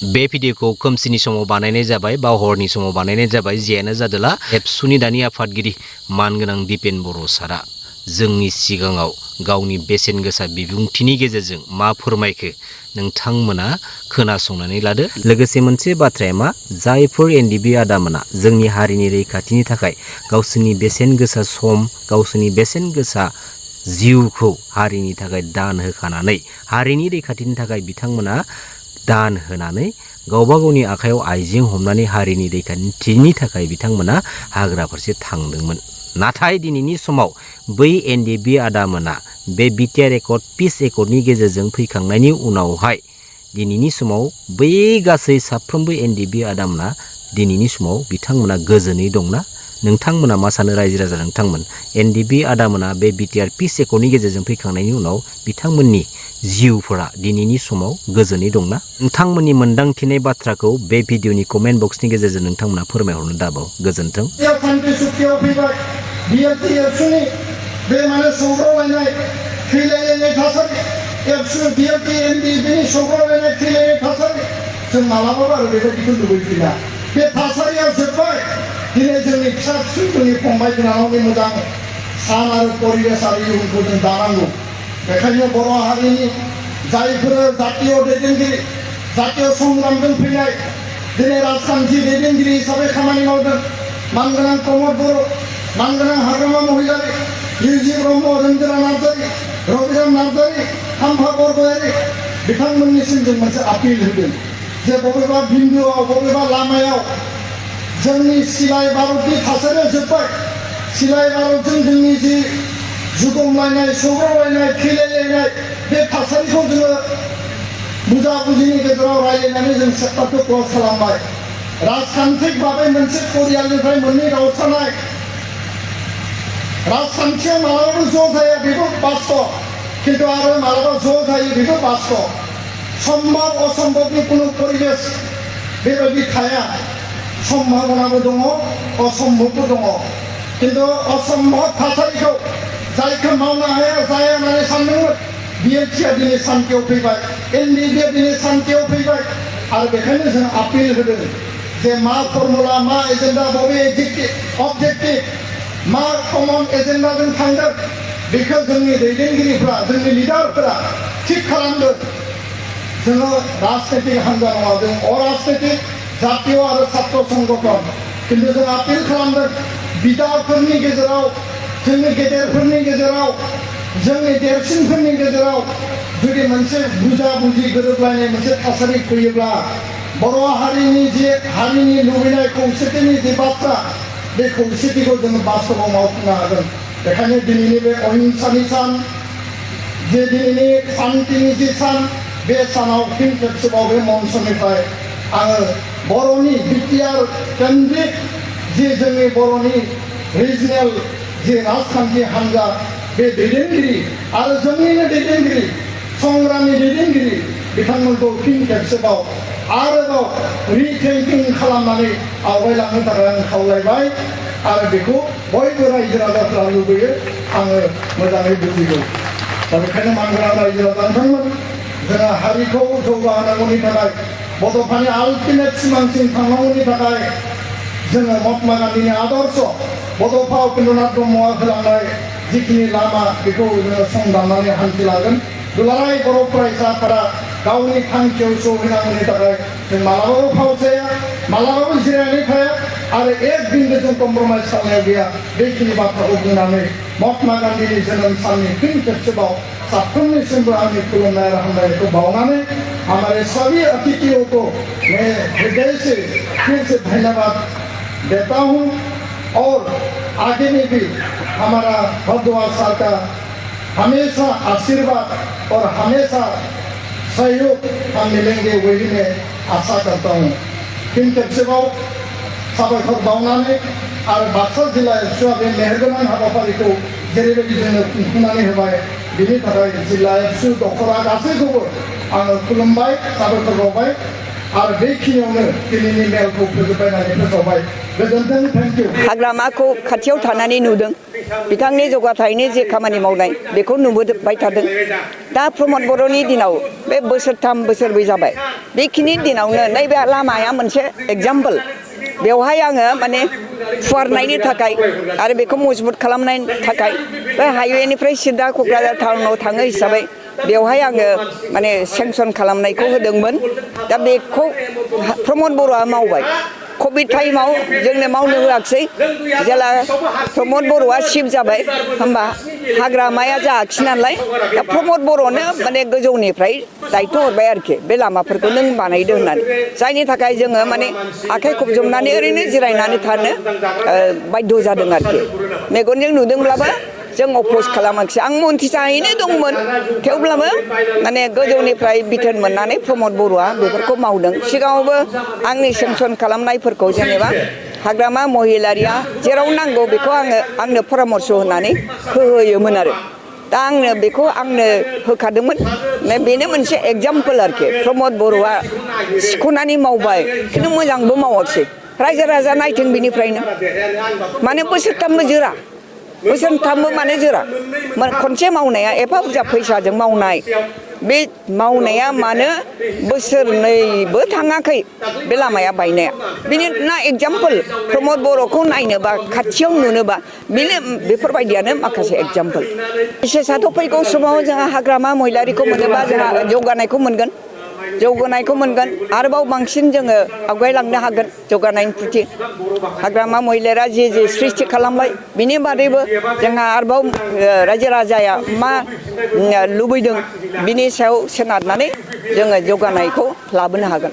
बे भिडिअखौ खोमसिनि समाव बानायनाय जाबाय बा हरनि समाव बानायनाय जाबाय जियानो जादोला एबसुनि दानि आफादगिरि मानगोनां दिपेन बर' सारा जोंनि सिगाङाव गावनि बेसेन गोसा बिबुंथिनि गेजेरजों मा फोरमायखो नोंथांमोना खोनासंनानै लादो। लोगोसे मोनसे बाथ्राया मा, जायफोर एनडिबि आदामोना जोंनि हारिनि रैखाथिनि थाखाय गावसोरनि बेसेन गोसा सम गावसोरनि बेसेन गोसा जिउखौ हारिनि थाखाय दान होखानानै हारिनि रैखाथिनि थाखाय बिथांमोना दान होनानै गावबा गावनि आखायाव आइजें हमनानै हारिनि रैखाथिनि थाखाय बिथांमोना हाग्रा फारसे थांदोंमोन। नाथाय दिनैनि समाव बै एनडिबि आदामोना बे बिटिआर एकर्ड पिस एकर्डनि गेजेरजों फैखांनायनि उनावहाय दिनैनि समाव बै गासै साफ्रोमबो एनडिबि आदामोना दिनैनि समाव बिथांमोना गोजोनै दंना? नोंथांमोना मा सानो रायजो राजा नोंथांमोन? एनडिबि आदामोना बे बिटिआर पिस एकर्डनि गेजेरजों फैखांनायनि उनाव बिथांमोननि जिउफोरा दिनैनि समाव गोजोनै दंना? नोंथांमोननि मोनदांथिनाय बाथ्राखौ बे भिडिअनि कमेन्ट बक्सनि गेजेरजों नोंथांमोना फोरमायहरनो दाबाव। गोजोन्थों। बे माने सौग्रावलायनाय थैलायलायनाय थासारि एबसु बिएलटि एनडिबिनि सौग्रावलायनाय थैलायनाय थासारि जों मालाबाबो आरो बेबायदिखौ लुबैफिना। बे थासारिया जोब्बाय। दिनै जोंनि फिसा फिसौ जोंनि फंबाय बिनानावनि मोजां सान आरो परिबेस आरो इयुनखौ जों दानांगौ। बेखायनो बर' हारिनि जायफोर जातीय दैदेनगिरि जातीय संग्रामजों फैनाय दिनै राजखान्थि दैदेनगिरि हिसाबै खामानि मावदों मानगोनां प्रमद बर', मानगोनां हाग्रामा महिलारि, इउजि ब्रह्म, रंगोरा नार्जारि, रबिराम नार्जारि, खाम्फा बरगयारि बिथांमोननिसिम जों मोनसे आपिल होदों जे बबेबा बिन्दुआव बबेबा लामायाव जोंनि सिलाइ बारुदनि थासारिया जोब्बाय। सिलाइ बारुदजों जोंनि जि जुगमलायनाय सौग्रावलायनाय थैलायलायनाय बे थासारिखौ जोङो बुजा बुजिनि गेजेराव रायलायनानै जों सेप्टारखौ क्लज खालामबाय। राजखान्थिक भाबै मोनसे परियालनिफ्राय मोननै गावस्रानाय राजखान्थिया मालाबाबो ज' जाया बेबो बास्तव, किन्तु आरो मालाबा ज' जायो बेबो बास्तव। सम्भब असम्भबनि कुनु परिबेस बेबायदि थाया। सम्भावनाबो दङ असम्भबबो दङ। किन्तु असम्भब थासारिखौ जायखौ मावनो हाया जाया होननानै सानदोंमोन बिएलटिआ दिनै सान्तियाव फैबाय, एनडिबिआ दिनै सान्तियाव फैबाय। आरो बेखायनो जों आपिल होदों जे मा फर्मुला मा एजेन्डा बबे अबजेक्टिभ मा कमन एजेन्डाजों थांगोन बेखौ जोंनि दैदेनगिरिफ्रा जोंनि लिडारफोरा थिग खालामदों। जोङो राजनैतिक हान्जा नङा, जों अराजनैतिक जातीय आरो छात्र संगठन, किन्तु जों आपिल खालामदों बिदाफोरनि गेजेराव जोंनि गेदेरफोरनि गेजेराव जोंनि देरसिनफोरनि गेजेराव जुदि मोनसे बुजा बुजि गोरोबलायनाय मोनसे थासारि फैयोब्ला बर' हारिनि जे हारिनि लुबैनाय खौसेथिनि जे बाथ्रा बे खौसेथिखौ जोङो बास्तवाव मावफुंनो हागोन। बेखायनो दिनैनि बे अहिंसानि सान, जे दिनैनि शान्तिनि जि सान, बे सानाव फिन खेबसेबाव बे मन्चनिफ्राय आङो बर'नि बिटिआर केन्द्रिक जि जोंनि बर'नि रिजनेल जि राजखान्थि हान्जा बे दैदेनगिरि आरो जोंनिनो दैदेनगिरि संग्रामि दैदेनगिरि बिथांमोनखौ फिन खेबसेबाव आरोबाव रिथेंकिं खालामनानै आवगायलांनो थाखाय आं खावलायबाय। आरो बेखौ बयबो रायजो राजाफ्रा लुबैयो, आङो मोजाङै बुजिगौ। दा बेखायनो मानगोनां रायजो राजा नोंथांमोन, जोङो हारिखौ जौगाहोनांगौनि थाखाय बड'फानि आल्टिमेट सिमांसिम थांनांगौनि थाखाय जोङो महात्मा गान्धीनि आदर्श बड'फा उपेन्द्रनाथ ब्रह्मआ होलांनाय जिखिनि लामा बेखौ जोङो संदाननानै हान्थिलांगोन। दुलाराय बर' फरायसाफोरा गावनि थांखियाव सौहैनांगौनि थाखाय जों मालाबाबो फावसाया, मालाबाबो जिरायनानै थाया आरो एक बिन्दुजों कम्प्रमाइज खालामनाय गैया। बेखिनि बाथ्राखौ बुंनानै महात्मा गान्धीनि जोनोम साननि फिन खेबसेबाव साफ्रोमनिसिमबो आंनि खुलुमनाय आरो हामलायनायखौ बावनानै हमारे सभी अतिथियों को मैं हृदय से फिर से धन्यवाद देता हूँ। और आगे में भी हमारा भरद्वाज साहब का हमेशा आशीर्वाद और हमेशा सहयोग हम मिलेंगे, वही मैं आशा करता हूँ। फिन खेबसेबाव साबायखर बावनानै आरो बाक्सा जिल्ला एबसुआ बे मेहेरगोनां हाबाफारिखौ जेरैबायदि जोंनो खुंफुंनानै होबाय बिनि थाखाय जिल्ला एबसु दखरा गासैखौबो आङो खुलुमबाय, साबायखर बावबाय। आरो बेखिनियावनो दिनैनि मेलखौ फोजोबबायनानै फोसावबाय गोजोन्थों थेंक इउ हाग्रामाखौ खाथियाव थानानै नुदों बिथांनि जौगाथायनि जे खामानि मावनाय बेखौ नुबोबाय थादों दा प्रमद बर'नि दिनाव बे बोसोरथाम बोसोरब्रै जाबाय बेखिनि दिनावनो नैबे लामाया मोनसे एग्जाम्पल बेवहाय आङो माने फुवारनायनि थाखाय आरो बेखौ मजबुत खालामनायनि थाखाय बे हाइवेनिफ्राय सिदा क'क्राझार टाउनाव थाङो हिसाबै बेवहाय आङो माने सेंसन खालामनायखौ होदोंमोन दा बेखौ प्रमद बर'आ मावबाय कभिड टाइमाव जोंनो मावनो होआखिसै जेला प्रमद बर'आ चिफ जाबाय होमबा हाग्रामाया जायाखिसै नालाय दा प्रमद बर'नो माने गोजौनिफ्राय दायथ' हरबाय आरोखि बे लामाफोरखौ नों बानायदो होननानै जायनि थाखाय जोङो माने आखाइ खबजबनानै ओरैनो जिरायनानै थानो बाध्य जादों आरोखि मेगनजों नुदोंब्लाबो जों अप'ज खालामाखिसै आं मन्थ्रि जाहैनो दंमोन थेवब्लाबो माने गोजौनिफ्राय बिथोन मोननानै प्रमद बर'आ बेफोरखौ मावदों सिगाङावबो आंनि सेंसन खालामनायफोरखौ जेनेबा हाग्रामा महिलारिया जेराव नांगौ बेखौ आंनो परामर्श होनानै होयोमोन आरो दा आंनो होखादोंमोन बेनो मोनसे एग्जाम्पल आरोखि प्रमद बर'आ सिख'नानै मावबाय खिन्थु मोजांबो मावाखिसै रायजो राजा नायथों बिनिफ्रायनो माने बोसोरथामबो जोरा बोसोरथामबो माने जोरा खनसे मावनाया एफा बुरजा फैसाजों मावनाय बे मावनाया मानो बोसोरनैबो थाङाखै बे लामाया बायनाया बेनि ना एग्जाम्पल प्रमद बर'खौ नायनोबा खाथियाव नुनोबा बेफोरबायदियानो माखासे एग्जाम्पल बिसेसाथ' फैगौ समाव जोंहा हाग्रामा महिलारिखौ मोनोबा जोंहा जौगानायखौ मोनगोन आरोबाव बांसिन जोङो आवगायलांनो हागोन जौगानायनि प्रति हाग्रामा महिलारिया जे सृष्टि खालामबाय बिनि बादैबो जोंहा आरोबाव रायजो राजाया मा लुबैदों बिनि सायाव सोनारनानै जोङो जौगानायखौ लाबोनो हागोन